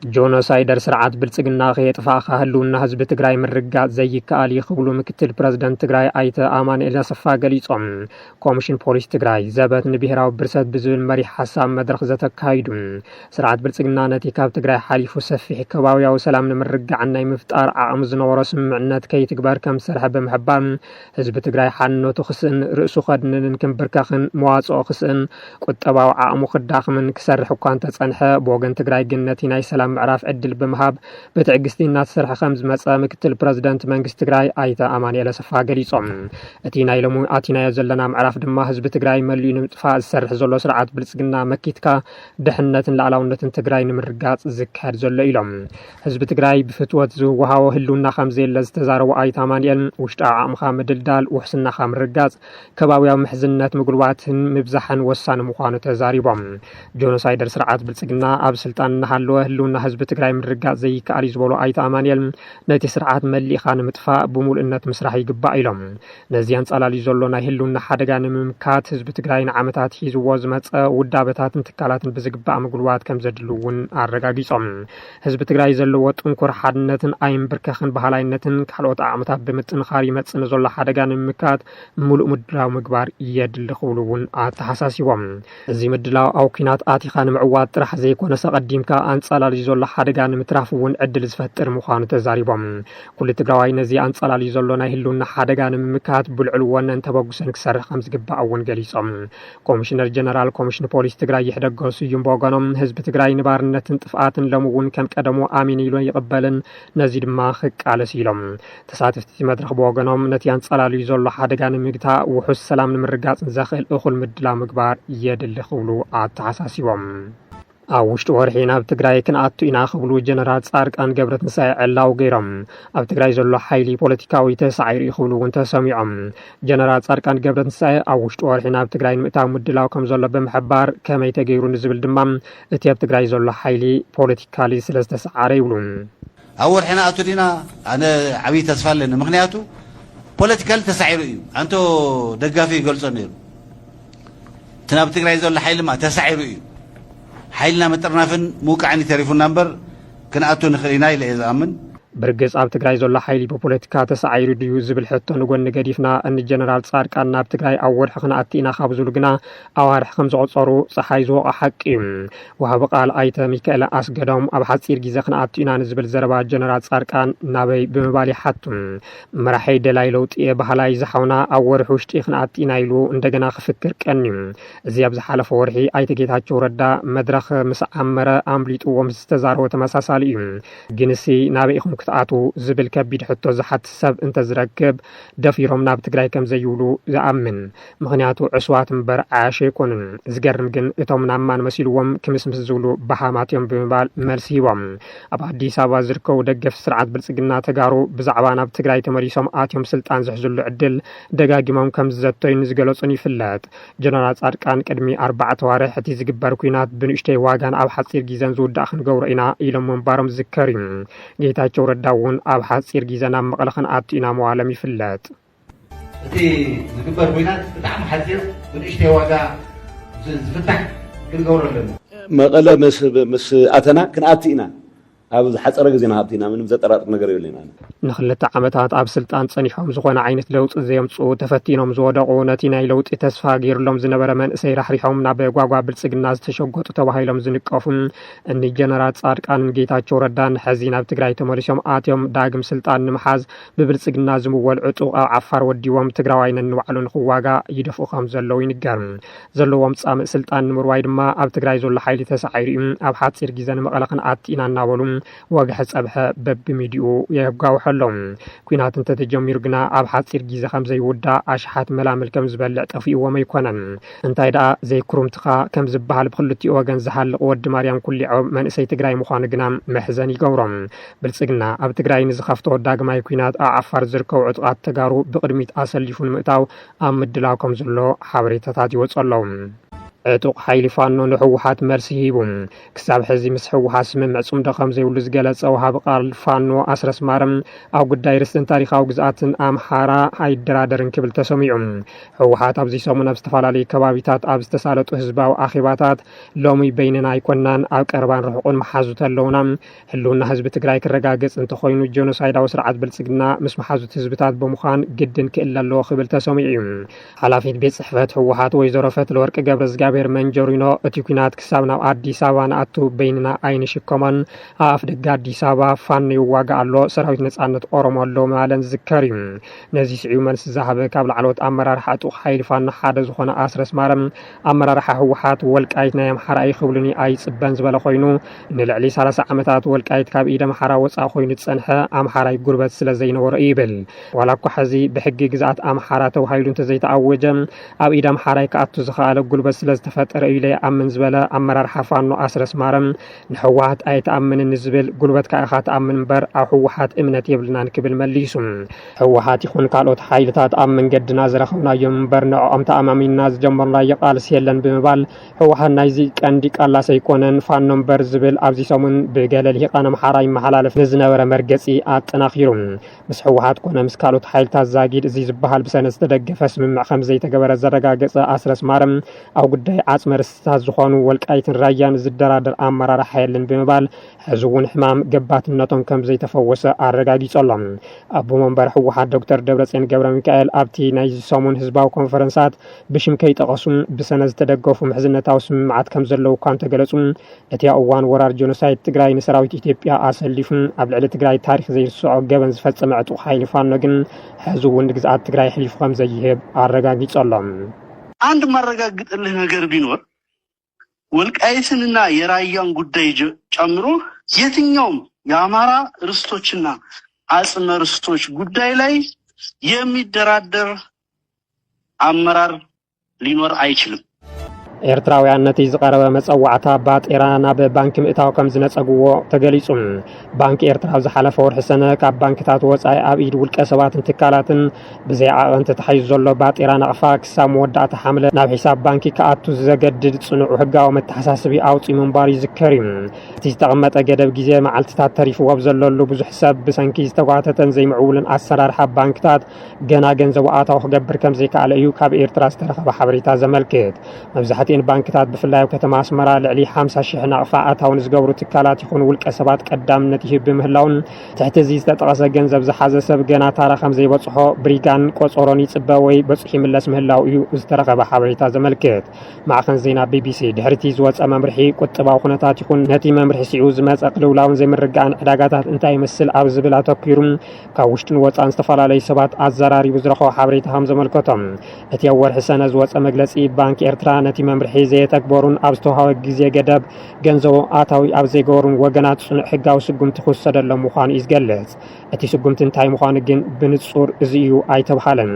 ጆኖሳይደር ስርዓት ብልጽግና ከየጥፋእካ ህልውና ህዝቢ ትግራይ ምርጋጽ ዘይከኣል እዩ ክብሉ ምክትል ፕረዚደንት ትግራይ ኣይተ ኣማኑኤል ኣሰፋ ገሊጾም። ኮሚሽን ፖሊስ ትግራይ ዘበት ንብሄራዊ ብርሰት ብዝብል መሪሕ ሓሳብ መድረኽ ዘተ ኣካይዱ። ስርዓት ብልጽግና ነቲ ካብ ትግራይ ሓሊፉ ሰፊሕ ከባብያዊ ሰላም ንምርግጋዕን ናይ ምፍጣር ዓቕሚ ዝነበሮ ስምምዕነት ከይትግበር ከም ዝሰርሐ ብምሕባር፣ ህዝቢ ትግራይ ሓንነቱ ክስእን፣ ርእሱ ከድንንን ክምብርከኽን፣ መዋጽኦ ክስእን፣ ቁጠባዊ ዓቕሙ ክዳኽምን ክሰርሕ እኳ እንተጸንሐ፣ ብወገን ትግራይ ግን ነቲ ናይ ሰላም ምዕራፍ ዕድል ብምሃብ ብትዕግስቲ እናተሰርሐ ከም ዝመጸ ምክትል ፕረዚደንት መንግስቲ ትግራይ ኣይተ ኣማኑኤል ኣሰፋ ገሊጾም። እቲ ናይ ሎሚ ኣቲናዮ ዘለና ምዕራፍ ድማ ህዝቢ ትግራይ መሊኡ ንምጥፋእ ዝሰርሕ ዘሎ ስርዓት ብልጽግና መኪትካ ድሕነትን ሉዓላውነትን ትግራይ ንምርጋጽ ዝካየድ ዘሎ ኢሎም። ህዝቢ ትግራይ ብፍትወት ዝወሃቦ ህልውና ከም ዘየለ ዝተዛረቡ ኣይተ ኣማኑኤል፣ ውሽጣዊ ዓቕምኻ ምድልዳል፣ ውሕስናኻ ምርጋጽ፣ ከባብያዊ ምሕዝነት ምጉልባትን ምብዛሕን ወሳኒ ምዃኑ ተዛሪቦም። ጆኖሳይደር ስርዓት ብልጽግና ኣብ ስልጣን እናሃለወ ህልውና ህዝቢ ትግራይ ምርጋጽ ዘይከኣል እዩ ዝበሉ ኣይተ ኣማኑኤል፣ ነቲ ስርዓት መሊእኻ ንምጥፋእ ብምሉእነት ምስራሕ ይግባእ ኢሎም። ነዚ ኣንጻላልዩ ዘሎ ናይ ህልውና ሓደጋ ንምምካት ህዝቢ ትግራይ ንዓመታት ሒዝዎ ዝመጸ ውዳበታትን ትካላትን ብዝግባእ ምጉልባት ከም ዘድሊ እውን ኣረጋጊጾም። ህዝቢ ትግራይ ዘለዎ ጥንኩር ሓድነትን ኣይምብርከኽን በሃላይነትን ካልኦት ዓቕምታት ብምጥንኻር ይመጽእ ንዘሎ ሓደጋ ንምምካት ምሉእ ምድላው ምግባር የድሊ ክብሉ እውን ኣተሓሳሲቦም። እዚ ምድላው ኣብ ኲናት ኣቲኻ ንምዕዋት ጥራሕ ዘይኮነስ ኣቐዲምካ ኣንጻላልዩ ዘሎ ሓደጋ ንምትራፍ እውን ዕድል ዝፈጥር ምዃኑ ተዛሪቦም። ኩሉ ትግራዋይ ነዚ ኣንጻላልዩ ዘሎ ናይ ህልውና ሓደጋ ንምምካት ብልዑል ወነን ተበግሶን ክሰርሕ ከም ዝግባእ እውን ገሊጾም። ኮሚሽነር ጀነራል ኮሚሽን ፖሊስ ትግራይ ይሕደጎ ስዩም ብወገኖም፣ ህዝቢ ትግራይ ንባርነትን ጥፍኣትን ሎሚ እውን ከም ቀደሙ ኣሚን ኢሉ ይቕበልን ነዚ ድማ ክቃለስ ኢሎም። ተሳተፍቲ እቲ መድረኽ ብወገኖም፣ ነቲ ኣንጻላልዩ ዘሎ ሓደጋ ንምግታእ ውሑስ ሰላም ንምርጋጽን ዘኽእል እኹል ምድላው ምግባር የድሊ ክብሉ ኣተሓሳሲቦም። ኣብ ውሽጢ ወርሒ ናብ ትግራይ ክንኣቱ ኢና ክብሉ ጀነራል ጻድቃን ገብረትንሳኤ ዕላው ገይሮም። ኣብ ትግራይ ዘሎ ሓይሊ ፖለቲካዊ ተሳዒሩ እዩ ክብሉ እውን ተሰሚዖም። ጀነራል ጻድቃን ገብረትንሳኤ ኣብ ውሽጢ ወርሒ ናብ ትግራይ ንምእታው ምድላው ከም ዘሎ ብምሕባር፣ ከመይ ተገይሩ ንዝብል ድማ እቲ ኣብ ትግራይ ዘሎ ሓይሊ ፖለቲካሊ ስለ ዝተሰዓረ ይብሉ። ኣብ ወርሒ ንኣቱ ዲና? ኣነ ዓብዪ ተስፋ ኣለኒ። ምኽንያቱ ፖለቲካሊ ተሳዒሩ እዩ። ኣንቶ ደጋፊ ይገልጾ ነይሩ። እቲ ናብ ትግራይ ዘሎ ሓይሊ ድማ ተሳዒሩ እዩ። ሓይልና ምጥርናፍን ምውቃዕን እዩ ተሪፉና እምበር ክንኣቱ ንኽእል ኢና ኢለ እየ ዝኣምን። ብርግጽ ኣብ ትግራይ ዘሎ ሓይሊ ብፖለቲካ ተሳዒሩ ድዩ ዝብል ሕቶ ንጎኒ ገዲፍና፣ እኒ ጀነራል ጻድቃን ናብ ትግራይ ኣብ ወርሒ ክንኣቲ ኢና ካብ ዝብሉ ግና ኣዋርሕ ከም ዘቑጸሩ ጸሓይ ዝወቖ ሓቂ እዩ። ወሃቢ ቃል ኣይተ ሚካኤል ኣስገዶም ኣብ ሓጺር ግዜ ክንኣቱ ኢና ንዝብል ዘረባ ጀነራል ጻድቃን ናበይ ብምባል ይሓቱ። መራሒ ደላይ ለውጢ እየ በሃላይ ዝሓውና ኣብ ወርሒ ውሽጢ ክንኣቲ ኢና ኢሉ እንደገና ክፍክር ቀንዩ። እዚ ኣብ ዝሓለፈ ወርሒ ኣይተ ጌታቸው ረዳ መድረኽ ምስ ዓመረ ኣምሊጥዎ ምስ ዝተዛረቦ ተመሳሳሊ እዩ። ግንሲ ናበይ ኢኹም ክትኣትዉ ዝብል ከቢድ ሕቶ ዝሓትት ሰብ እንተዝረክብ ደፊሮም ናብ ትግራይ ከም ዘይብሉ ዝኣምን። ምኽንያቱ ዕሱባት እምበር ዓያሹ ኣይኮኑን። ዝገርም ግን እቶም ናብ ማን መሲልዎም ክምስምስ ዝብሉ በሃማት እዮም ብምባል መልሲ ሂቦም። ኣብ ኣዲስ ኣበባ ዝርከቡ ደገፍቲ ስርዓት ብልጽግና ተጋሩ ብዛዕባ ናብ ትግራይ ተመሊሶም ኣትዮም ስልጣን ዝሕዝሉ ዕድል ደጋጊሞም ከም ዝዘተዩን ዝገለጹን ይፍለጥ። ጀነራል ጻድቃን ቅድሚ ኣርባዕተ ኣዋርሕ እቲ ዝግበር ኲናት ብንእሽተይ ዋጋን ኣብ ሓጺር ግዜን ዝውዳእ ክንገብሮ ኢና ኢሎም ምንባሮም ዝዝከር እዩ። ጌታቸው ረዳ እውን ኣብ ሓጺር ግዜ ናብ መቐለ ክንኣቱ ኢና ምባሎም ይፍለጥ። እቲ ዝግበር ኲናት ብጣዕሚ ሓጺር፣ ብንእሽተይ ዋጋ ዝ-፣ ዝፍታሕ ክንገብሮ ኣለና። መቐለ ምስ፣ ምስ ኣተና ክንኣቲ ኢና። ኣብ ዝሓጸረ ግዜ ንኣቲ ኢና፣ ምንም ዘጠራጥር ነገር የብለና። ንኽልተ ዓመታት ኣብ ስልጣን ጸኒሖም ዝኾነ ዓይነት ለውጢ ዘየምጽኡ፣ ተፈቲኖም ዝወደቑ፣ ነቲ ናይ ለውጢ ተስፋ ገይሩሎም ዝነበረ መንእሰይ ራሕሪሖም ናብ ጓጓ ብልጽግና ዝተሸጎጡ ተባሂሎም ዝንቀፉ እኒ ጀነራል ጻድቃንን ጌታቸው ረዳን ሕዚ ናብ ትግራይ ተመሊሶም ኣትዮም ዳግም ስልጣን ንምሓዝ ብብልጽግና ዝምወል ዕጡቕ ኣብ ዓፋር ወዲቦም ትግራዋይ ነንባዕሉ ንኽዋጋእ ይደፍኡ ከም ዘለዉ ይንገር። ዘለዎም ጻምእ ስልጣን ንምርዋይ ድማ ኣብ ትግራይ ዘሎ ሓይሊ ተሳዒሩ እዩ፣ ኣብ ሓጺር ግዜ ንመቐለ ክንኣቲ ኢና እናበሉ ወግሐ ጸብሐ በብሚድኡ የጋውሑ ኣለዉ። ኲናት እንተተጀሚሩ ግና ኣብ ሓጺር ግዜ ከም ዘይውዳእ ኣሽሓት መላምል ከም ዝበልዕ ጠፊእዎም ኣይኮነን። እንታይ ደኣ ዘይኩርምትኻ ከም ዝበሃል ብክልቲኡ ወገን ዝሃልቕ ወዲ ማርያም ኩሊዖ መንእሰይ ትግራይ ምዃኑ ግና መሕዘን ይገብሮ። ብልጽግና ኣብ ትግራይ ንዝኸፍቶ ዳግማይ ኲናት ኣብ ዓፋር ዝርከቡ ዕጡቓት ተጋሩ ብቕድሚት ኣሰሊፉ ንምእታው ኣብ ምድላው ከም ዘሎ ሓበሬታታት ይወጹ ኣለዉ። ዕጡቕ ሓይሊ ፋኖ ንህወሓት መልሲ ሂቡ። ክሳብ ሕዚ ምስ ህወሓት ስምምዕ ጽምዶ ከም ዘይብሉ ዝገለጸ ወሃቢ ቃል ፋኖ ኣስረስ ማረም፣ ኣብ ጉዳይ ርስትን ታሪኻዊ ግዝኣትን ኣምሓራ ኣይደራደርን ክብል ተሰሚዑ። ህወሓት ኣብዚ ሰሙን ኣብ ዝተፈላለዩ ከባቢታት ኣብ ዝተሳለጡ ህዝባዊ ኣኼባታት፣ ሎሚ በይንና ኣይኮናን፣ ኣብ ቀረባን ርሑቕን መሓዙት ኣለውና፣ ህልውና ህዝቢ ትግራይ ክረጋገጽ እንተኾይኑ ጀኖሳይዳዊ ስርዓት ብልጽግና ምስ መሓዙት ህዝብታት ብምዃን ግድን ክእለ ኣለዎ ክብል ተሰሚዑ እዩ። ሓላፊት ቤት ጽሕፈት ህወሓት ወይዘሮ ፈትለወርቅ ገብረዝጋብሔር መንጀሪኖ፣ እቲ ኲናት ክሳብ ናብ ኣዲስ ኣበባ ንኣቱ በይንና ኣይንሽከሞን፣ ኣብ ኣፍ ደገ ኣዲስ ኣበባ ፋኖ ይዋጋእ ኣሎ፣ ሰራዊት ነጻነት ኦሮሞ ኣሎ ምባለን ዝዝከር እዩ። ነዚ ስዒቡ መልሲ ዝሃበ ካብ ላዕለዎት ኣመራርሓ ዕጡቕ ሓይሊ ፋኖ ሓደ ዝኾነ ኣስረስ ማረም፣ ኣመራርሓ ህወሓት ወልቃይት ናይ ኣምሓራ እዩ ክብሉኒ ኣይጽበን ዝበለ ኮይኑ፣ ንልዕሊ ሰላሳ ዓመታት ወልቃይት ካብ ኢድ ኣምሓራ ወጻኢ ኮይኑ ዝጸንሐ ኣምሓራይ ጉልበት ስለ ዘይነበሮ እዩ ይብል። ዋላ እኳ ሕዚ ብሕጊ ግዝኣት ኣምሓራ ተባሂሉ እንተዘይተኣወጀ፣ ኣብ ኢድ ኣምሓራይ ክኣቱ ዝኸኣለ ጉልበት ስለ ዝተፈጠረ እዩ ኢለ ይኣምን ዝበለ ኣመራርሓ ፋኖ ኣስረስ ማረም፣ ንህወሓት ኣይትኣምንን ንዝብል ጉልበትካ ኢኻ ትኣምን እምበር ኣብ ህወሓት እምነት የብልናን ክብል መሊሱ። ህወሓት ይኹን ካልኦት ሓይልታት ኣብ መንገድና ዝረኸብናዮም እምበር ንዕኦም ተኣማሚንና ዝጀመርናዮ ቃልሲ የለን ብምባል፣ ህወሓት ናይዚ ቀንዲ ቃላስ ኣይኮነን ፋኖ እምበር ዝብል ኣብዚ ሰሙን ብገለ ልሂቃን ኣምሓራ ይመሓላለፍ ንዝነበረ መርገጺ ኣጠናኺሩ። ምስ ህወሓት ኮነ ምስ ካልኦት ሓይልታት ዛጊድ እዚ ዝበሃል ብሰነድ ዝተደገፈ ስምምዕ ከም ዘይተገበረ ዘረጋገጸ ኣስረስ ማረም፣ ኣብ ጉዳይ ዓጽመ ርስታት ዝኾኑ ወልቃይትን ራያን ዝደራደር ኣመራርሓ የለን ብምባል፣ ሕዚ እውን ሕማም ገባትነቶም ከም ዘይተፈወሰ ኣረጋጊጹ ኣሎ። ኣቦ መንበር ህወሓት ዶክተር ደብረጽዮን ገብረ ሚካኤል ኣብቲ ናይዚ ሰሙን ህዝባዊ ኮንፈረንሳት ብሽም ከይጠቐሱ ብሰነድ ዝተደገፉ ምሕዝነታዊ ስምምዓት ከም ዘለዉ እኳ እንተገለጹ፣ እቲ ኣብ እዋን ወራር ጀኖሳይድ ትግራይ ንሰራዊት ኢትዮጵያ ኣሰሊፉ ኣብ ልዕሊ ትግራይ ታሪኽ ዘይርስዖ ገበን ዝፈጸመ ዕጡቕ ሓይሊ ፋኖ ግን ሕዚ እውን ንግዝኣት ትግራይ ኣሕሊፉ ከም ዘይህብ ኣረጋጊጹ ኣሎ። አንድ ማረጋግጥልህ ነገር ቢኖር ወልቃይትንና የራያን ጉዳይ ጀ- ጨምሮ የትኛውም የአማራ ርስቶችና አጽመ ርስቶች ጉዳይ ላይ የሚደራደር አመራር ሊኖር አይችልም። ኤርትራውያን ነቲ ዝቐረበ መጸዋዕታ ባጤራ ናብ ባንኪ ምእታው ከም ዝነጸግዎ ተገሊጹ። ባንኪ ኤርትራ ኣብ ዝሓለፈ ወርሒ ሰነ ካብ ባንክታት ወጻኢ ኣብ ኢድ ውልቀ ሰባትን ትካላትን ብዘይ ዓቐን ተታሒዙ ዘሎ ባጤራ ናቕፋ ክሳብ መወዳእታ ሓምለ ናብ ሒሳብ ባንኪ ክኣቱ ዘገድድ ጽኑዕ ሕጋዊ መተሓሳስቢ ኣውጺኡ ምንባሩ ይዝከር እዩ። እቲ ዝተቐመጠ ገደብ ግዜ መዓልትታት ተሪፍዎ ኣብ ዘለሉ ብዙሕ ሰብ ብሰንኪ ዝተጓተተን ዘይምዕቡልን ኣሰራርሓ ባንክታት ገና ገንዘቡ ኣታዊ ክገብር ከም ዘይከኣለ እዩ ካብ ኤርትራ ዝተረኸበ ሓበሬታ ዘመልክት። መብዛሕትኤን ባንክታት ብፍላይ ኣብ ከተማ ኣስመራ ልዕሊ ሓምሳ ሽሕ ናቕፋ ኣታዊ ንዝገብሩ ትካላት ይኹን ውልቀ ሰባት ቀዳምነት ይህብ ብምህላውን ትሕቲ እዚ ዝተጠቐሰ ገንዘብ ዝሓዘ ሰብ ገና ታራ ከም ዘይበጽሖ ብሪጋን ቆጸሮን ይጽበ ወይ በጺሑ ይምለስ ምህላው እዩ ዝተረኸበ ሓበሬታ ዘመልክት። ማዕኸን ዜና ቢቢሲ ድሕሪ እቲ ዝወጸ መምርሒ ቁጠባዊ ኩነታት ይኹን ነቲ መምርሒ ስዒቡ ዝመጸ ቅልውላውን ዘይምርግጋእን ዕዳጋታት እንታይ ይመስል ኣብ ዝብል ኣተኲሩ ካብ ውሽጥን ወጻእን ዝተፈላለዩ ሰባት ኣዘራሪቡ ዝረኸቦ ሓበሬታ ከም ዘመልከቶ፣ እቲ ኣብ ወርሒ ሰነ ዝወጸ መግለጺ ባንክ ኤርትራ ነቲ መምርሒ ዘየተግበሩን ኣብ ዝተዋህበ ግዜ ገደብ ገንዘቦም ኣታዊ ኣብ ዘይገበሩን ወገናት ጽኑዕ ሕጋዊ ስጉምቲ ክውሰደሎም ምዃኑ እዩ ዝገልጽ። እቲ ስጉምቲ እንታይ ምዃኑ ግን ብንጹር እዚ እዩ ኣይተብሃለን።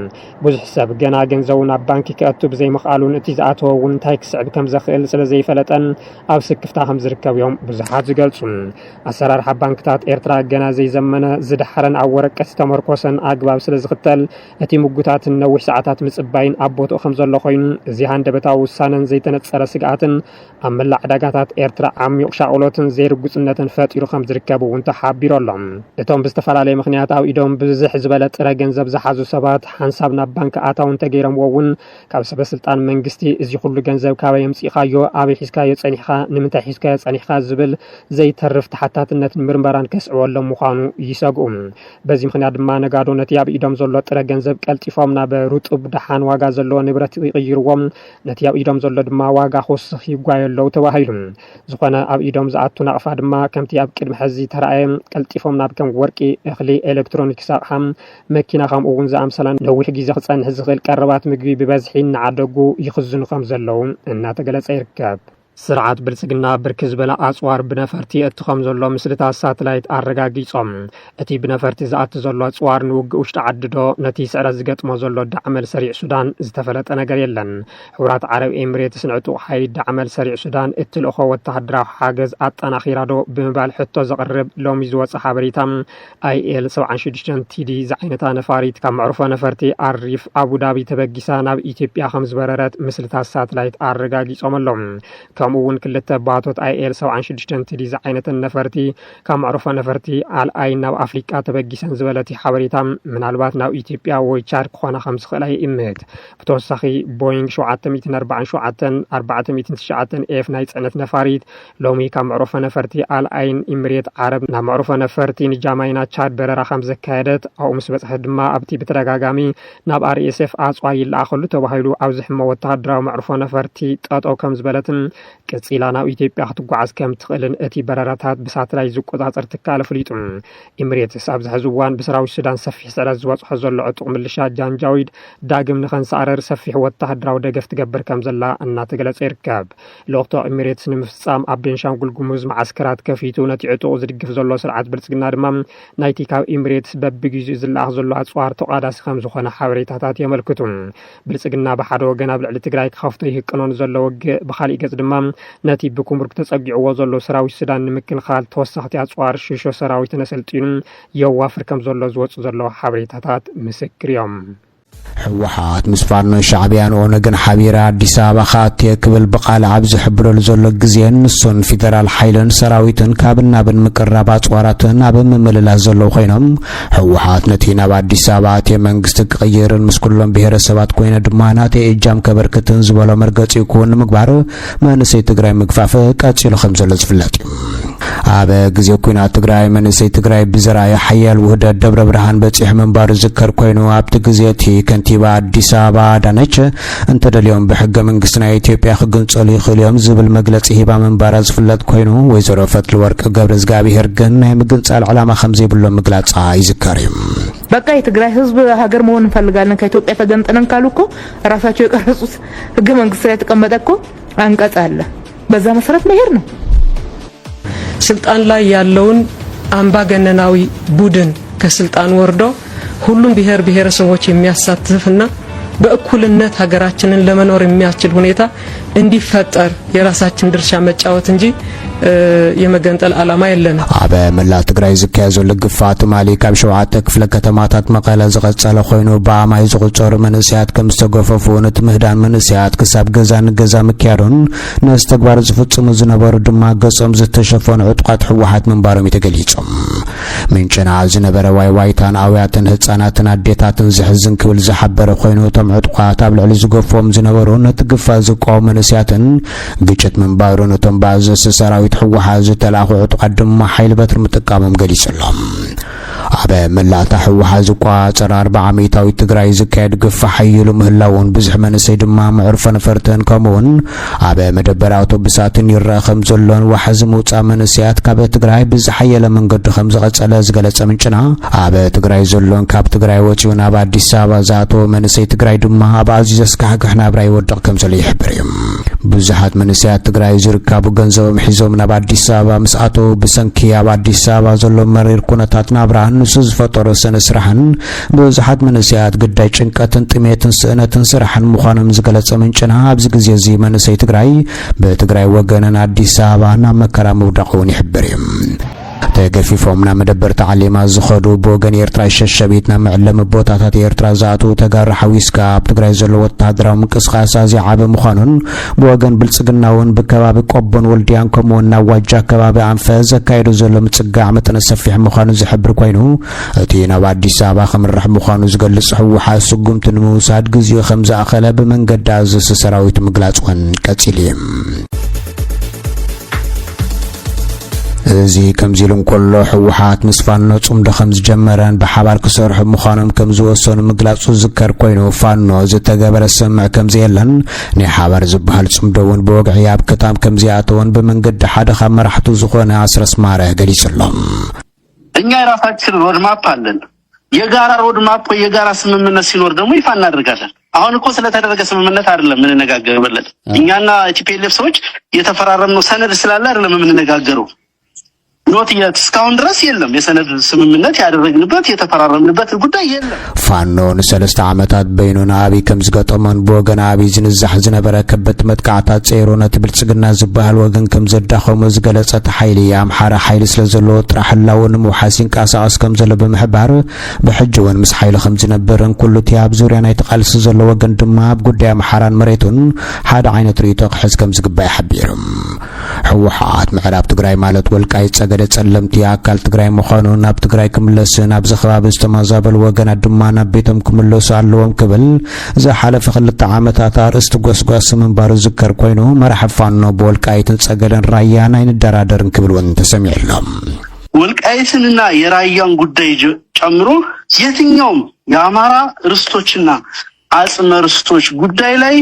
ብዙሕ ሰብ ገና ገንዘቡ ናብ ባንኪ ከእቱ ብዘይምኽኣሉን እቲ ዝኣተወ እውን እንታይ ክስዕብ ከም ዘኽእል ስለ ዘይፈለጠን ኣብ ስክፍታ ከም ዝርከብ እዮም ብዙሓት ዝገልጹ። ኣሰራርሓ ባንክታት ኤርትራ ገና ዘይዘመነ፣ ዝደሓረን ኣብ ወረቀት ዝተመርኮሰን ኣግባብ ስለ ዝኽተል እቲ ምጉታትን ነዊሕ ሰዓታት ምጽባይን ኣብ ቦትኡ ከም ዘሎ ኮይኑ፣ እዚ ሃንደበታዊ ውሳነን ዘይተነጸረ ስግኣትን ኣብ መላእ ዕዳጋታት ኤርትራ ዓሚቕ ሻቕሎትን ዘይርጉጽነትን ፈጢሩ ከም ዝርከብ እውን ተሓቢሩ ኣሎ። እቶም ብዝተፈላለየ ምኽንያት ኣብ ኢዶም ብዝሕ ዝበለ ጥረ ገንዘብ ዝሓዙ ሰባት ሓንሳብ ናብ ባንክ ኣታው እንተገይሮምዎ እውን ካብ ሰበ ስልጣን መንግስቲ እዚ ኩሉ ገንዘብ ካበይ ኣምጺእኻዮ፣ ኣበይ ሒዝካዮ ጸኒሕኻ፣ ንምንታይ ሒዝካዮ ጸኒሕኻ ዝብል ዘይተርፍ ተሓታትነትን ምርመራን ከስዕበሎም ምዃኑ ይሰግኡ። በዚ ምኽንያት ድማ ነጋዶ ነቲ ኣብ ኢዶም ዘሎ ጥረ ገንዘብ ቀልጢፎም ናብ ርጡብ ደሓን ዋጋ ዘለዎ ንብረት ይቕይርዎም፣ ነቲ ኣብ ኢዶም ዘሎ ድማ ዋጋ ክወስኽ ይጓዩ ኣለዉ ተባሂሉ። ዝኾነ ኣብ ኢዶም ዝኣቱ ናቕፋ ድማ ከምቲ ኣብ ቅድሚ ሕዚ ተራእየ ቀልጢፎም ናብ ከም ወርቂ፣ እኽሊ፣ ኤሌክትሮኒክስ ኣቕሓ፣ መኪና ከምኡ እውን ዝኣምሰላ ነዊሕ ግዜ ክጸንሕ ዝኽእል ቀረባት ምግቢ ብበዝሒ እናዓደጉ ይኽዝኑ ከም ዘለዉ እናተገለጸ ይርከብ። ስርዓት ብልጽግና ብርክት ዝበለ ኣጽዋር ብነፈርቲ የእቱ ከም ዘሎ ምስልታት ሳተላይት ኣረጋጊጾም። እቲ ብነፈርቲ ዝኣቱ ዘሎ ኣጽዋር ንውግእ ውሽጢ ዓዲ ዶ ነቲ ስዕረት ዝገጥሞ ዘሎ ዳዕመል ሰሪዕ ሱዳን ዝተፈለጠ ነገር የለን። ሕቡራት ዓረብ ኤሚሬትስ ንዕጡቕ ሓይሊ ዳዕመል ሰሪዕ ሱዳን እትልእኾ ወተሃደራዊ ሓገዝ ኣጠናኺራ ዶ ብምባል ሕቶ ዘቕርብ ሎሚ ዝወጸ ሓበሬታ፣ ኣይኤል ሰብዓን ሽዱሽተን ቲዲ ዝዓይነታ ነፋሪት ካብ መዕርፎ ነፈርቲ ኣሪፍ ኣቡዳቢ ተበጊሳ ናብ ኢትዮጵያ ከም ዝበረረት ምስልታት ሳተላይት ኣረጋጊጾም ኣለዉ። ከምኡ እውን ክልተ ባቶት ኣይኤል ሰብዓን ሽዱሽተን ቲዲ ዝዓይነተን ነፈርቲ ካብ መዕርፎ ነፈርቲ ኣልኣይን ናብ ኣፍሪቃ ተበጊሰን ዝበለ እቲ ሓበሬታ፣ ምናልባት ናብ ኢትዮጵያ ወይ ቻድ ክኾና ከም ዝኽእላ ይእምት። ብተወሳኺ፣ ቦይንግ ሸውዓተ ሚእትን ኣርባዓን ሸውዓተን ኣርባዕተ ሚእትን ትሽዓተን ኤፍ ናይ ጽዕነት ነፋሪት ሎሚ ካብ መዕርፎ ነፈርቲ ኣልኣይን ኢምሬት ዓረብ ናብ መዕርፎ ነፈርቲ ንጃማይና ቻድ በረራ ከም ዘካየደት፣ ኣብኡ ምስ በጽሐት ድማ ኣብቲ ብተደጋጋሚ ናብ ኣርኤስኤፍ ኣጽዋር ይለኣኸሉ ተባሂሉ ኣብ ዝሕመ ወተሃደራዊ መዕርፎ ነፈርቲ ጠጠው ከም ዝበለትን ቀጺላ ናብ ኢትዮጵያ ክትጓዓዝ ከም ትኽእልን እቲ በረራታት ብሳተላይት ዝቆጻጸር ትካል ኣፍሊጡ። ኢምሬትስ ኣብዚ ሕዚ እዋን ብሰራዊት ሱዳን ሰፊሕ ስዕረት ዝበጽሖ ዘሎ ዕጡቕ ምልሻ ጃንጃዊድ ዳግም ንኸንሳዕረር ሰፊሕ ወተሃደራዊ ደገፍ ትገብር ከም ዘላ እናተገለጸ ይርከብ። ልኡኽቶ ኢሚሬትስ ንምፍጻም ኣብ ቤንሻንጉል ጉሙዝ መዓስከራት ከፊቱ ነቲ ዕጡቕ ዝድግፍ ዘሎ ስርዓት ብልጽግና ድማ ናይቲ ካብ ኢሚሬትስ በብግዜኡ ዝለኣኽ ዘሎ ኣጽዋር ተቋዳሲ ከም ዝኾነ ሓበሬታታት የመልክቱ። ብልጽግና ብሓደ ወገን ኣብ ልዕሊ ትግራይ ክኸፍቶ ይህቅኖ ንዘሎ ውግእ፣ ብኻሊእ ገጽ ድማ ነቲ ብኩምሩክ ተጸጊዕዎ ዘሎ ሰራዊት ሱዳን ንምክልኻል ተወሰኽቲ ኣጽዋር ሽሾ ሰራዊትን ኣሰልጢኑ የዋፍር ከም ዘሎ ዝወጹ ዘለዉ ሓበሬታታት ምስክር እዮም። ህወሓት ምስ ፋኖን ሻዕብያን ኦነግን ሓቢራ ኣዲስ ኣበባ ክኣትየ ክብል ብቓል ኣብ ዝሕብረሉ ዘሎ ግዜ፣ ንሱን ፌደራል ሓይልን ሰራዊትን ካብን ናብን ምቅራብ ኣፅዋራትን ኣብ ምምልላስ ዘለዉ ኮይኖም፣ ህወሓት ነቲ ናብ ኣዲስ ኣበባ ኣትየ መንግስቲ ክቕይርን ምስ ኩሎም ብሄረሰባት ኮይነ ድማ ናተይ እጃም ከበርክትን ዝበሎ መርገፂኡ ክውን ንምግባር መንእሰይ ትግራይ ምግፋፍ ቀፂሉ ከም ዘሎ ዝፍለጥ እዩ። ኣብ ግዜ ኲናት ትግራይ መንእሰይ ትግራይ ብዘርኣዮ ሓያል ውህደት ደብረ ብርሃን በፂሑ ምንባሩ ዝዝከር ኮይኑ፣ ኣብቲ ግዜ እቲ ከንቲባ ኣዲስ ኣበባ ኣዳነች እንተደልዮም ብሕገ መንግስቲ ናይ ኢትዮጵያ ክግንጸሉ ይኽእሉ እዮም ዝብል መግለፂ ሂባ ምንባራ ዝፍለጥ ኮይኑ፣ ወይዘሮ ፈትለወርቅ ገብረ እግዚኣብሄር ግን ናይ ምግንጻል ዕላማ ከም ዘይብሎም ምግላፃ ይዝከር እዩ። በቃ የትግራይ ህዝብ ሀገር መሆን እንፈልጋለን ከኢትዮጵያ ተገንጥለን ካሉ እኮ ራሳቸው የቀረጹት ህገ መንግስት ላይ የተቀመጠ እኮ አንቀጽ አለ። በዛ መሰረት መሄድ ነው። ስልጣን ላይ ያለውን አምባገነናዊ ቡድን ከስልጣን ወርዶ ሁሉም ብሔር ብሔረሰቦች የሚያሳትፍና በእኩልነት ሀገራችንን ለመኖር የሚያስችል ሁኔታ እንዲፈጠር የራሳችን ድርሻ መጫወት እንጂ የመገንጠል ዓላማ የለንም። ኣብ መላእ ትግራይ ዝካየድ ዘሎ ግፋ ትማሊ ካብ ሸውዓተ ክፍለ ከተማታት መቐለ ዝቐጸለ ኮይኑ፣ ብኣማይ ዝቑጸሩ መንእሰያት ከም ዝተገፈፉን እቲ ምህዳን መንእሰያት ክሳብ ገዛ ንገዛ ምክያዱን ነዚ ተግባር ዝፍጽሙ ዝነበሩ ድማ ገጾም ዝተሸፈኑ ዕጡቓት ህወሓት ምንባሮም እዩ ተገሊጹ። ምንጭና ዝነበረ ዋይዋይታን ኣውያትን ህጻናትን ኣዴታትን ዘሕዝን ክብል ዝሓበረ ኮይኑ፣ እቶም ዕጡቓት ኣብ ልዕሊ ዝገፍዎም ዝነበሩ ነቲ ግፋ ዝቃወሙ መንእሰያትን ግጭት ምንባሩን እቶም ብኣዘዝቲ ሰራዊት ህወሓት ዝተላእኹ ዕጡቓት ድማ ሓይሊ በትሪ ምጥቃሞም ገሊጹ ኣሎ። ኣብ መላእታ ህወሓት ዝቆጻጸር ኣርባዓ ሚእታዊት ትግራይ ዝካየድ ግፋ ሓይሉ ምህላውን ብዙሕ መንእሰይ ድማ መዕርፎ ነፈርትን ከምኡውን ኣብ መደበር ኣውቶቡሳትን ይረኣ ከም ዘሎን ዋሕዚ ምውፃእ መንእሰያት ካብ ትግራይ ብዝሓየለ መንገዱ ከም ዝቐጸለ ዝገለጸ ምንጭና፣ ኣብ ትግራይ ዘሎን ካብ ትግራይ ወፂኡ ናብ ኣዲስ ኣበባ ዝኣተወ መንእሰይ ትግራይ ድማ ኣብ ኣዝዩ ዘስካሕክሕ ናብራ ይወድቕ ከም ዘሎ ይሕብር እዩ። ብዙሓት መንእሰያት ትግራይ ዝርካቡ ገንዘቦም ሒዞም ናብ ኣዲስ ኣበባ ምስ ኣተዉ ብሰንኪ ኣብ ኣዲስ ኣበባ ዘሎ መሪር ኩነታት ናብራ ንሱ ዝፈጠሮ ስእነት ስራሕን ብዙሓት መንእሰያት ግዳይ ጭንቀትን ጥሜትን ስእነትን ስራሕን ምዃኖም ዝገለጸ ምንጭና፣ ኣብዚ ግዜ እዚ መንእሰይ ትግራይ ብትግራይ ወገንን ኣዲስ ኣበባ ናብ መከራ ምውዳቑ እውን ይሕብር እዩ። ተገፊፎም ናብ መደበር ተዓሊማ ዝኸዱ ብወገን ኤርትራ ሸሸቢት ናብ መዕለሚ ቦታታት ኤርትራ ዝኣትዉ ተጋሩ ሓዊስካ ኣብ ትግራይ ዘሎ ወታደራዊ ምንቅስቃስ ኣዝዩ ዓቢ ምዃኑን ብወገን ብልጽግና እውን ብከባቢ ቆቦን ወልድያን ከምኡውን ናብ ዋጃ ከባቢ ኣንፈ ዘካየዶ ዘሎ ምጽጋዕ መጠነ ሰፊሕ ምዃኑ ዝሕብር ኮይኑ፣ እቲ ናብ ኣዲስ ኣበባ ክምራሕ ምዃኑ ዝገልጽ ህወሓት ስጉምቲ ንምውሳድ ግዜኡ ከም ዝኣኸለ ብመንገዲ ኣዘዝቲ ሰራዊት ምግላጽ እውን ቀጺሉ እዩ። እዚ ከምዚ ኢሉ እንከሎ፣ ህወሓት ምስ ፋኖ ጽምዶ ከም ዝጀመረን ብሓባር ክሰርሑ ምዃኖም ከም ዝወሰኑ ምግላጹ ዝዝከር ኮይኑ፣ ፋኖ ዝተገበረ ስምምዕ ከም ዘየለን ናይ ሓባር ዝበሃል ጽምዶ እውን ብወግዒ ኣብ ክታም ከም ዘይኣተወን ብመንገዲ ሓደ ካብ መራሕቱ ዝኾነ ኣስረስ ማረ ገሊጹ ኣሎ። እኛ የራሳችን ሮድማፕ ኣለን። የጋራ ሮድማፕ ወይ የጋራ ስምምነት ሲኖር ደግሞ ይፋ እናደርጋለን። አሁን እኮ ስለተደረገ ስምምነት አይደለም የምንነጋገርበት። እኛና ቲ ፒ ኤል ኤፍ ሰዎች የተፈራረምነው ሰነድ ስላለ አይደለም የምንነጋገረው። ኖት የት እስካሁን ድረስ የለም። የሰነድ ስምምነት ያደረግንበት የተፈራረምንበት ጉዳይ የለም። ፋኖ ንሰለስተ ዓመታት በይኑ ንኣብይ ከም ዝገጠሞን ብወገን ኣብይ ዝንዛሕ ዝነበረ ከበድቲ መጥቃዕታት ጸይሩ ነቲ ብልጽግና ዝበሃል ወገን ከም ዘዳኸሞ ዝገለጸ እቲ ሓይሊ፣ ኣምሓራ ሓይሊ ስለ ዘለዎ ጥራሕ ህላው ንምውሓስ ይንቀሳቐስ ከም ዘሎ ብምሕባር፣ ብሕጂ እውን ምስ ሓይሊ ከም ዝነብርን ኩሉ እቲ ኣብ ዙርያ ናይቲ ቃልሲ ዘሎ ወገን ድማ ኣብ ጉዳይ ኣምሓራን መሬቱን ሓደ ዓይነት ርእይቶ ክሕዝ ከም ዝግባእ ሓቢሩ። ህወሓት ምዕራብ ትግራይ ማለት ወልቃይት ጸገደ ጸለምቲ ኣካል ትግራይ ምዃኑን ኣብ ትግራይ ክምለስን ኣብዚ ከባቢ ዝተመዛበሉ ወገናት ድማ ናብ ቤቶም ክምለሱ ኣለዎም ክብል ዝሓለፈ ክልተ ዓመታት ኣርእስቲ ጎስጓሲ ምንባሩ ዝከር ኮይኑ፣ መራሒ ፋኖ ብወልቃይትን ጸገደን ራያን ኣይንደራደርን ክብል እውን ተሰሚዑ ኣሎ። ወልቃይትንና የራያን ጉዳይ ጀ- ጨምሮ የትኛውም የአማራ ርስቶችና አጽመ ርስቶች ጉዳይ ላይ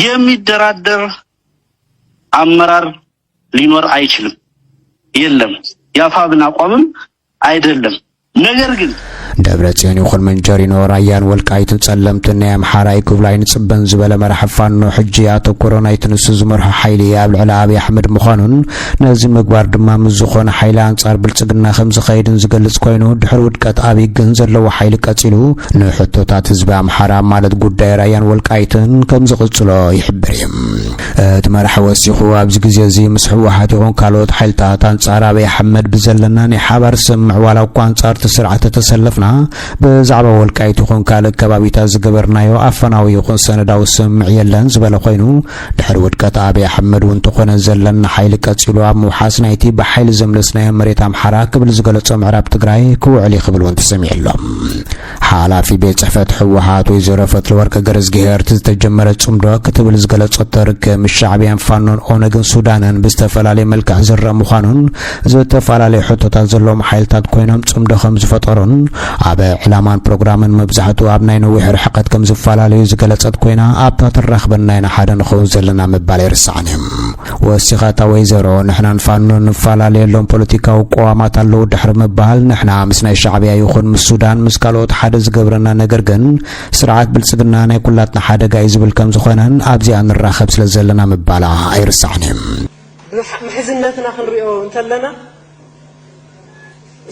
የሚደራደር አመራር ሊኖር አይችልም፣ የለም። የአፋብን አቋምም አይደለም። ነገር ግን ደብረ ጽዮን ይኹን መንጀሪኖ ራያን ወልቃይትን ጸለምትን ናይ ኣምሓራ እዩ ክብሉ ኣይንጽበን ዝበለ መራሒ ፋኖ፣ ሕጂ ኣተኩሮ ናይቲ ንሱ ዝመርሖ ሓይሊ ኣብ ልዕሊ ኣብይ ኣሕመድ ምዃኑን ነዚ ምግባር ድማ ምስ ዝኾነ ሓይሊ ኣንጻር ብልጽግና ከም ዝኸይድን ዝገልጽ ኮይኑ፣ ድሕሪ ውድቀት ኣብይ ግን ዘለዎ ሓይሊ ቀጺሉ ንሕቶታት ህዝቢ ኣምሓራ ማለት ጉዳይ ራያን ወልቃይትን ከም ዝቕጽሎ ይሕብር እዩ። እቲ መራሒ ወሲኹ፣ ኣብዚ ግዜ እዚ ምስ ህወሓት ይኹን ካልኦት ሓይልታት ኣንጻር ኣብይ ኣሕመድ ብዘለና ናይ ሓባር ስምምዕ፣ ዋላ እኳ ኣንጻር እቲ ስርዓት ተተሰለፍና፣ ብዛዕባ ወልቃይት ይኹን ካልእ ከባቢታት ዝገበርናዮ ኣፈናዊ ይኹን ሰነዳዊ ስምምዕ የለን ዝበለ ኮይኑ፣ ድሕሪ ውድቀት ኣብይ ኣሕመድ እውን እንተኾነ ዘለና ሓይሊ ቀጺሉ ኣብ ምውሓስ ናይቲ ብሓይሊ ዘምለስናዮ መሬት ኣምሓራ ክብል ዝገለጾ ምዕራብ ትግራይ ክውዕል እዩ ክብል እውን ተሰሚዑ ኣሎ። ሓላፊ ቤት ጽሕፈት ህወሓት ወይዘሮ ፈትለወርቅ ገረዝግሄር፣ እቲ ዝተጀመረ ጽምዶ ክትብል ዝገለጸቶ ርክብ ምስ ሻዕብያን ፋኖን ኦነግን ሱዳንን ብዝተፈላለየ መልክዕ ዝረአ ምዃኑን፣ ዝተፈላለዩ ሕቶታት ዘለዎም ሓይልታት ኮይኖም ጽምዶ ከም ዝፈጠሩን ኣብ ዕላማን ፕሮግራምን መብዛሕትኡ ኣብ ናይ ነዊሕ ርሕቀት ከም ዝፈላለዩ ዝገለጸት ኮይና፣ ኣብታ ትራኽበና ኢና ሓደ ንኸውን ዘለና ምባል ኣይርሳዕን እዩ። ወሲኻ እታ ወይዘሮ፣ ንሕናን ፋኖን ንፈላለየሎም ፖለቲካዊ ቅዋማት ኣለዉ ድሕሪ ምባል፣ ንሕና ምስ ናይ ሻዕብያ ይኹን ምስ ሱዳን ምስ ካልኦት ሓደ ዝገብረና ነገር ግን ስርዓት ብልጽግና ናይ ኩላትና ሓደጋ እዩ ዝብል ከም ዝኾነን ኣብዚኣ ንራኸብ ስለ ዘለና ምባላ ኣይርሳዕን እዩ። ምሕ- ምሕዝነትና ክንሪኦ እንተለና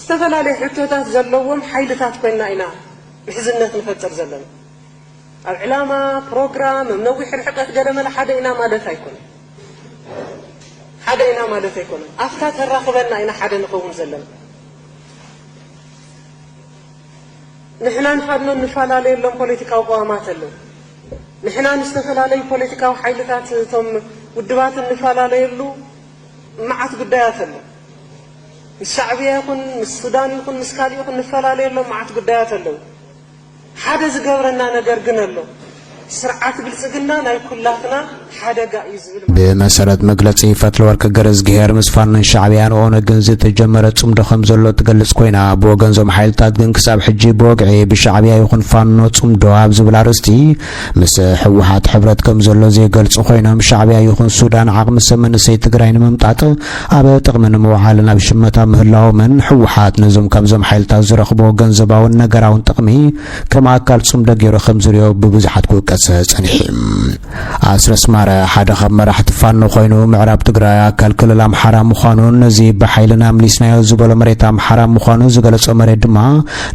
ዝተፈላለዩ ሕቶታት ዘለዎም ሓይልታት ኮይና ኢና ምሕዝነት ንፈጥር ዘለና። ኣብ ዕላማ፣ ፕሮግራም፣ ኣብ ነዊሕ ርሕቀት ገለመለ ሓደ ኢና ማለት ኣይኮነን። ሓደ ኢና ማለት ኣይኮነን። ኣብታ ተራኽበና ኢና ሓደ ንኸውን ዘለና። ንሕና ንፋኖ እንፈላለየሎም ፖለቲካዊ ቅዋማት ኣለዉ። ንሕና ንዝተፈላለዩ ፖለቲካዊ ሓይልታት እቶም ውድባት እንፈላለየሉ መዓት ጉዳያት ኣሎ። ምስ ሻዕብያ ይኹን ምስ ሱዳን ይኹን ምስ ካልእ ይኹን ንፈላለየሎም መዓት ጉዳያት ኣለዉ። ሓደ ዝገብረና ነገር ግን ኣሎ። ስርዓት ብልጽግና ናይ ኩላትና ሓደጋ እዩ ዝብል ማለት እዩ። ብመሰረት መግለጺ ፈትለወርቅ ገረዝግሄር፣ ምስ ፋኖን ሻዕብያን ኦነግን ዝተጀመረ ጽምዶ ከም ዘሎ ትገልጽ ኮይና፣ ብወገን እዞም ሓይልታት ግን ክሳብ ሕጂ ብወግዒ ብሻዕብያ ይኹን ፋኖ ጽምዶ ኣብ ዝብል ኣርእስቲ ምስ ህወሓት ሕብረት ከም ዘሎ ዘይገልጹ ኮይኖም፣ ሻዕብያ ይኹን ሱዳን ዓቕሚ ሰብ መንእሰይ ትግራይ ንምምጣጥ ኣብ ጥቕሚ ንምውዓልን ኣብ ሽመታ ምህላዎምን፣ ህወሓት ነዞም ካብዞም ሓይልታት ዝረኽቦ ገንዘባውን ነገራውን ጥቕሚ ከም ኣካል ጽምዶ ገይሩ ከም ዝሪኦ ብብዙሓት ክውቀስ ጸኒሑ። ኣስረስ ማረ ሓደ ካብ መራሕቲ ፋኖ ኮይኑ፣ ምዕራብ ትግራይ ኣካል ክልል ኣምሓራ ምዃኑን ነዚ ብሓይልና ኣምሊስናዮ ዝበሎ መሬት ኣምሓራ ምዃኑ ዝገለጾ መሬት ድማ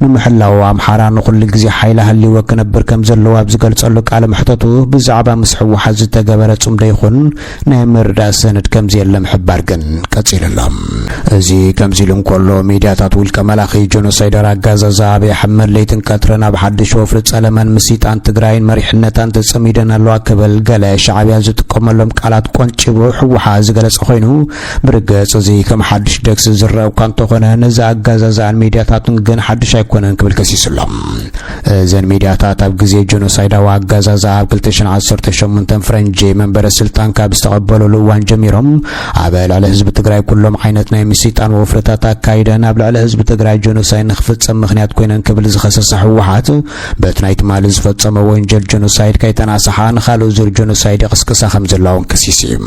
ንምሕላው ኣምሓራ ንኹሉ ግዜ ሓይሊ ሃልይዎ ክነብር ከም ዘለዎ ኣብ ዝገልጸሉ ቃለ መሕተቱ፣ ብዛዕባ ምስ ህወሓት ዝተገበረ ጽምዶ ይኹን ናይ ምርዳእ ሰነድ ከም ዘየለ ምሕባር ግን ቀጺሉ ኣሎ። እዚ ከምዚ ኢሉ እንከሎ፣ ሚድያታት ውልቀ መላኺ ጆኖሳይደር ኣጋዛዛ ኣብይ ኣሕመድ ለይትን ቀትርን ኣብ ሓድሽ ወፍሪ ጸለመን ምስይጣን ትግራይን መሪሕነታን ተጸሚደን ኣለዋ ክብል ገለ ሻዕብያ ዝጥቀመሎም ቃላት ቆንጪቡ ህወሓት ዝገለጸ ኮይኑ፣ ብርግጽ እዚ ከም ሓድሽ ደግሲ ዝረአ እኳ እንተኾነ፣ ነዚ ኣጋዛዛኣን ሚድያታቱን ግን ሓድሽ ኣይኮነን ክብል ከሲሱ ኣሎ። እዘን ሚድያታት ኣብ ግዜ ጆኖሳይዳዊ ኣጋዛዛ ኣብ ክልተ ሽሕን ዓሰርተ ሸሞንተን ፈረንጂ መንበረ ስልጣን ካብ ዝተቐበሉሉ እዋን ጀሚሮም ኣብ ልዕሊ ህዝቢ ትግራይ ኩሎም ዓይነት ናይ ምስይጣን ወፍርታት ኣካይደን ኣብ ልዕሊ ህዝቢ ትግራይ ጆኖሳይድ ንክፍፀም ምኽንያት ኮይነን ክብል ዝኸሰሰ ህወሓት፣ በቲ ናይ ትማሊ ዝፈፀሞ ወንጀል ጆኖሳይድ ከይተናስሓ ንኻልእ ዙር ጆኖሳይድ ይቕሰ ቅሳ ከም ዘለውን ከሲሱ እዩ።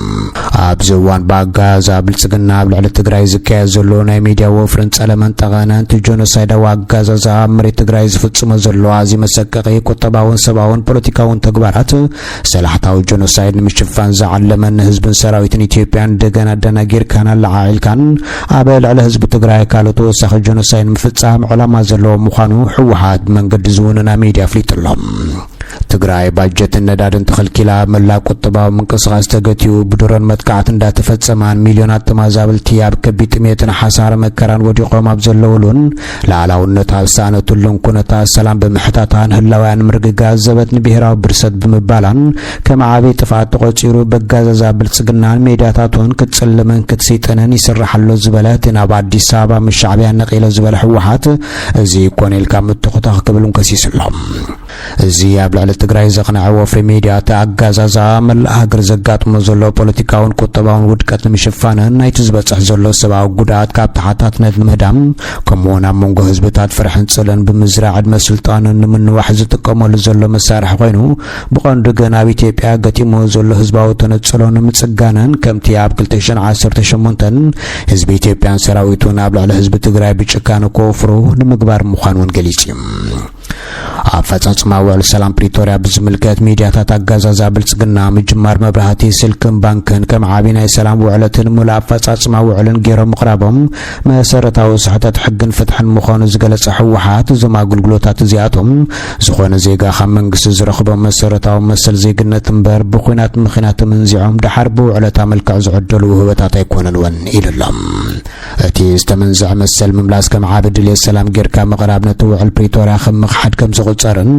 ኣብዚ እዋን ብኣጋዛ ብልጽግና ኣብ ልዕሊ ትግራይ ዝካየድ ዘሎ ናይ ሚድያ ወፍርን ጸለመን ጠቐነን እቲ ጆኖሳይዳዊ ኣጋዛዛ ኣብ መሬት ትግራይ ዝፍጽሞ ዘሎ ኣዝዩ መሰቀቒ ቁጠባውን ሰብኣውን ፖለቲካውን ተግባራት ሰላሕታዊ ጆኖሳይድ ንምሽፋን ዝዓለመ ንህዝብን ሰራዊትን ኢትዮጵያ እንደገና ኣደናጊርካን ኣለዓዒልካን ኣብ ልዕሊ ህዝቢ ትግራይ ካልእ ተወሳኺ ጆኖሳይድ ንምፍጻም ዕላማ ዘለዎ ምዃኑ ህወሓት ብመንገዲ ዝውንና ሚድያ ኣፍሊጡ ኣሎ። ትግራይ ባጀትን ነዳድን ተኸልኪላ መላእ ቁጠባዊ ምንቅስቓስ ተገቲኡ ብድሮን መጥቃዕቲ እንዳተፈጸማን ሚልዮናት ተመዛበልቲ ኣብ ከቢድ ጥሜትን ሓሳረ መከራን ወዲቖም ኣብ ዘለውሉን ሉዓላውነታ ኣብ ዝሰኣነትሉን ኩነታት ሰላም ብምሕታታን ህላውያን ምርግጋጽ ዘበት ንብሄራዊ ብርሰት ብምባላን ከም ዓቢ ጥፍኣት ተቖጺሩ በጋዛዛ ብልጽግናን ሜድያታቱን ክትጽልምን ክትስይጥንን ይስራሕ ኣሎ ዝበለ እቲ ናብ ኣዲስ ኣበባ ምስ ሻዕብያ ነቒሎ ዝበለ ህወሓት እዚ ኮነ ኢልካ ምትኹታኽ ክብል እውን ከሲሱ ኣሎ። እዚ ኣብ ልዕሊ ትግራይ ዘቕነዐ ወፍሪ ሚድያ እቲ ኣጋዛዛ መላእ ሃገር ዘጋጥሞ ዘሎ ፖለቲካውን ቁጠባውን ውድቀት ንምሽፋንን ናይቲ ዝበፅሕ ዘሎ ሰብኣዊ ጉድኣት ካብ ተሓታትነት ንምህዳም ከምኡውን ኣብ መንጎ ህዝብታት ፍርሕን ጽልእን ብምዝራዕ ዕድመ ስልጣኑ ንምንዋሕ ዝጥቀመሉ ዘሎ መሳርሒ ኮይኑ ብቐንዱ ግን ኣብ ኢትዮጵያ ገጢሞ ዘሎ ህዝባዊ ተነጽሎ ንምጽጋንን ከምቲ ኣብ ክልተ ሽሕን ዓሰርተ ሸሞንተን ህዝቢ ኢትዮጵያን ሰራዊቱን ኣብ ልዕሊ ህዝቢ ትግራይ ብጭካነ ክወፍሩ ንምግባር ምዃኑ እውን ገሊጹ እዩ። ኣፈጻጽማ ውዕል ሰላም ፕሪቶርያ ብዝምልከት ሚድያታት ኣጋዛዛ ብልጽግና ምጅማር መብራህቲ ስልክን ባንክን ከም ዓቢ ናይ ሰላም ውዕለትን ሙሉእ ኣፈጻጽማ ውዕልን ገይሮም ምቕራቦም መሰረታዊ ስሕተት ሕግን ፍትሕን ምዃኑ ዝገለጸ ህወሓት እዞም ኣገልግሎታት እዚኣቶም ዝኾነ ዜጋ ካብ መንግስቲ ዝረኽቦም መሰረታዊ መሰል ዜግነት እምበር ብኹናት ምኽንያት ተመንዚዖም ደሓር ብውዕለታ መልክዕ ዝዕደሉ ውህበታት ኣይኮነን እውን ኢሉ ኣሎ። እቲ ዝተመንዝዐ መሰል ምምላስ ከም ዓቢ ድልየት ሰላም ጌርካ ምቕራብ ነቲ ውዕል ፕሪቶርያ ከም ምኽሓድ ከም ዝቑጸርን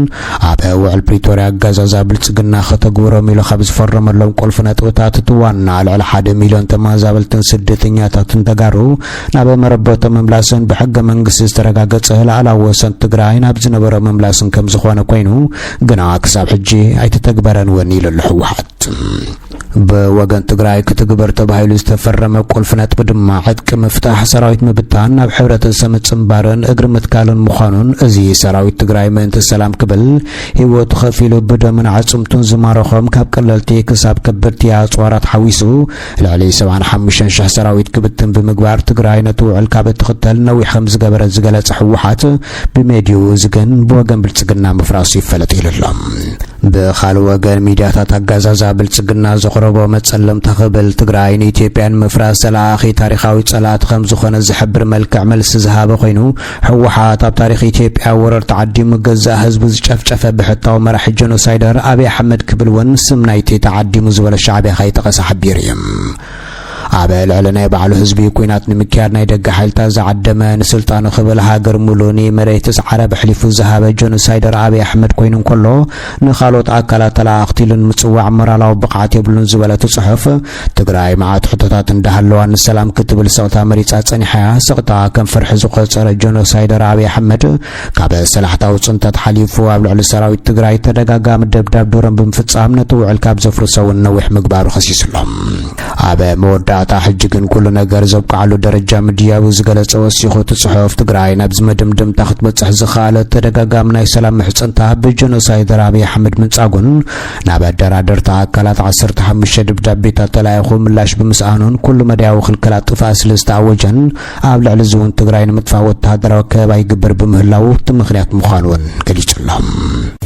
ኣብ ውዕል ፕሪቶርያ ኣጋዛዛ ብልጽግና ከተግብሮም ኢሉ ካብ ዝፈረመሎም ቁልፊ ነጥብታት እቲ ዋና ልዕሊ ሓደ ሚልዮን ተመዛበልትን ስደተኛታትን ተጋሩ ናብ መረበቶም ምምላስን ብሕገ መንግስቲ ዝተረጋገጸ ላዕላዊ ወሰን ትግራይ ናብ ዝነበሮ ምምላስን ከም ዝኾነ ኮይኑ ግና ክሳብ ሕጂ ኣይተተግበረን እውን ኢሉ ኣሎ ህወሓት። ብወገን ትግራይ ክትግበር ተባሂሉ ዝተፈረመ ቁልፊ ነጥቢ ድማ ዕጥቂ ምፍታሕ፣ ሰራዊት ምብታን፣ ናብ ሕብረተሰብ ምጽንባርን እግሪ ምትካልን ምዃኑን እዚ ሰራዊት ትግራይ ምእንቲ ሰላም ክብል ህይወቱ ከፊሉ ብደምን ኣዕጽምቱን ዝማረኾም ካብ ቀለልቲ ክሳብ ከበድቲ ኣጽዋራት ሓዊሱ ልዕሊ ሰብዓን ሓሙሽተን ሽሕ ሰራዊት ክብትን ብምግባር ትግራይ ነቲ ውዕል ካብ እትኽተል ነዊሕ ከም ዝገበረ ዝገለጸ ህወሓት ብሜድዩ እዚ ግን ብወገን ብልጽግና ምፍራሱ ይፈለጥ ኢሉ ኣሎ። ብኻልእ ወገን ሚድያታት ኣጋዛዛ ብልጽግና ዘቕረቦ መጸለምታ ክብል ትግራይ ንኢትዮጵያ ንምፍራስ ተለኣኣኺ ታሪኻዊ ጸላእቲ ከም ዝኾነ ዝሕብር መልክዕ መልሲ ዝሃበ ኮይኑ ህወሓት ኣብ ታሪኽ ኢትዮጵያ ወረር ተዓዲሙ ገዛእ ህዝቡ ዝጨፍጨፈ ብሕታዊ መራሒ ጀኖሳይደር ኣብይ ኣሕመድ ክብል እውን ስም ናይቲ ተዓዲሙ ዝበሎ ሻዕብያ ከይጠቐሰ ሓቢሩ እዩ። ኣብ ልዕሊ ናይ ባዕሉ ህዝቢ ኲናት ንምክያድ ናይ ደገ ሓይልታት ዝዓደመ ንስልጣኑ ክብል ሃገር ሙሉእ ንመሬትስ ዓረብ ኣሕሊፉ ዝሃበ ጀኖሳይደር ኣብይ ኣሕመድ ኮይኑ እንከሎ ንኻልኦት ኣካላት ተለኣኣኽቲ ኢሉ ንምጽዋዕ ሞራላዊ ብቕዓት የብሉን ዝበለ እቲ ጽሑፍ ትግራይ መዓት ሕቶታት እንዳሃለዋ ንሰላም ክትብል ስቕታ መሪጻ ጸኒሓ እያ። ስቕታ ከም ፍርሒ ዝቖጸረ ጀኖሳይደር ኣብይ ኣሕመድ ካብ ሰላሕታዊ ጽንተት ሓሊፉ ኣብ ልዕሊ ሰራዊት ትግራይ ተደጋጋሚ ደብዳብ ድሮን ብምፍጻም ነቲ ውዕል ካብ ዘፍርሶ እውን ነዊሕ ምግባሩ ከሲሱ ኣሎ። ኣብ መወዳእታ ሕጂ ግን ኩሉ ነገር ዘብቅዓሉ ደረጃ ምድያቡ ዝገለጸ ወሲኹ እቲ ጽሑፍ ትግራይ ናብዚ መደምደምታ ክትበጽሕ ዝኸኣለት ተደጋጋሚ ናይ ሰላም ምሕጽንታ ብጀኖሳይደር ኣብይ ኣሕመድ ምንጻጉን ናብ ኣደራደርታ ኣካላት ዓሰርተ ሓሙሽተ ደብዳቤታት ተላኢኹ ምላሽ ብምስኣኑን ኩሉ መዳያዊ ክልከላት ጥፍኣት ስለ ዝተኣወጀን ኣብ ልዕሊ እዚ እውን ትግራይ ንምጥፋእ ወተሃደራዊ ከበባ ይግበር ብምህላዉ እቲ ምኽንያት ምዃኑ እውን ገሊጹ ኣሎ።